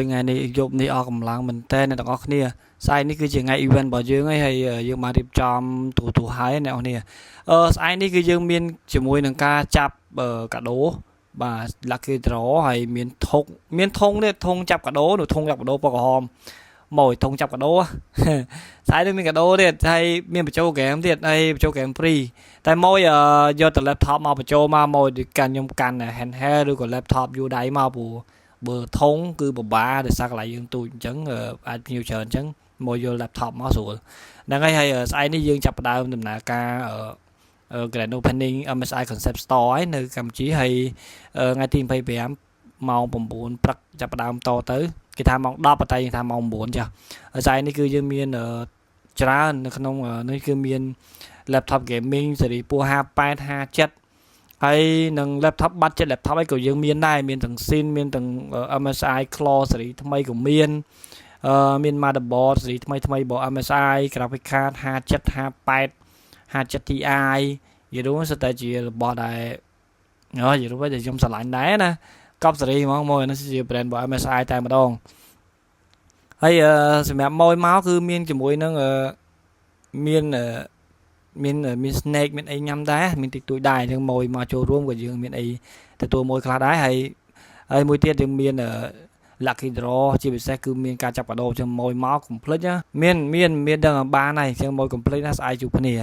ថ្ងៃនេះយប់នេះអស់កម្លាំងមែនតើអ្នកទាំងអស់គ្នា។ស្អែកនេះគឺជាថ្ងៃ event របស់យើងហើយហើយយើងបានរៀបចំទូទូហើយអ្នកនរគ្នា។ស្អែកនេះគឺយើងមានជាមួយនឹងការចាប់កាដូបាទ lucky draw ហើយមានធុងមានធុងទៀតធុងចាប់កាដូនោះធុងចាប់កាដូពណ៌ក្រហមមកធុងចាប់កាដូស្អែកនេះមានកាដូទៀតហើយមានបញ្ចូលហ្គេមទៀតហើយបញ្ចូលហ្គេម free តែមកយកតែ laptop មកបញ្ចូលមកមកកាន់ខ្ញុំកាន់ handheld ឬក៏ laptop យូរដៃមកព្រោះបើធុងគឺពិបាកដោយសារកន្លែងយើងទូចអញ្ចឹងអាចភ្ញៀវច្រើនអញ្ចឹងមកយក laptop មកស្រួលហ្នឹងហើយហើយស្អែកនេះយើងចាប់ផ្ដើមដំណើរការ Grand Opening MSI Concept Store ហើយនៅកម្ពុជាហើយថ្ងៃទី25ម៉ោង9ព្រឹកចាប់ផ្ដើមតទៅគេថាម៉ោង10ប៉ុន្តែយើងថាម៉ោង9ចាស់ហើយស្អែកនេះគឺយើងមានច្រើននៅក្នុងនេះគឺមាន laptop gaming ស៊េរីពោះ58 57ហើយនឹង laptop បាត់ចិត្ត laptop អីក៏យើងមានដែរមានទាំង Sin មានទាំង MSI Claw ស៊េរីថ្មីក៏មានមាន motherboard ស៊េរីថ្មីថ្មីរបស់ MSI graphic card 57 58 57 Ti និយាយរួមសុទ្ធតែជារបស់ដែលអូនិយាយរួមតែខ្ញុំស្រឡាញ់ដែរណាកប់ស៊េរីហ្មងមកនេះជា brand របស់ MSI តែម្ដងហើយសម្រាប់ម៉ួយមកគឺមានជាមួយនឹងមានមានមាន snack មានអីញ៉ាំដែរមានតិចតួចដែរអញ្ចឹងម៉ួយមកចូលរួមក៏យើងមានអីទទួលមួយខ្លះដែរហើយហើយមួយទៀតយើងមាន lucky draw ជាពិសេសគឺមានការចាប់កាដូអញ្ចឹងម៉ួយមកកុំភ្លេចណាមានមានមានដឹងបានហើយអញ្ចឹងម៉ួយកុំភ្លេចណាស្អែកជួបគ្នា។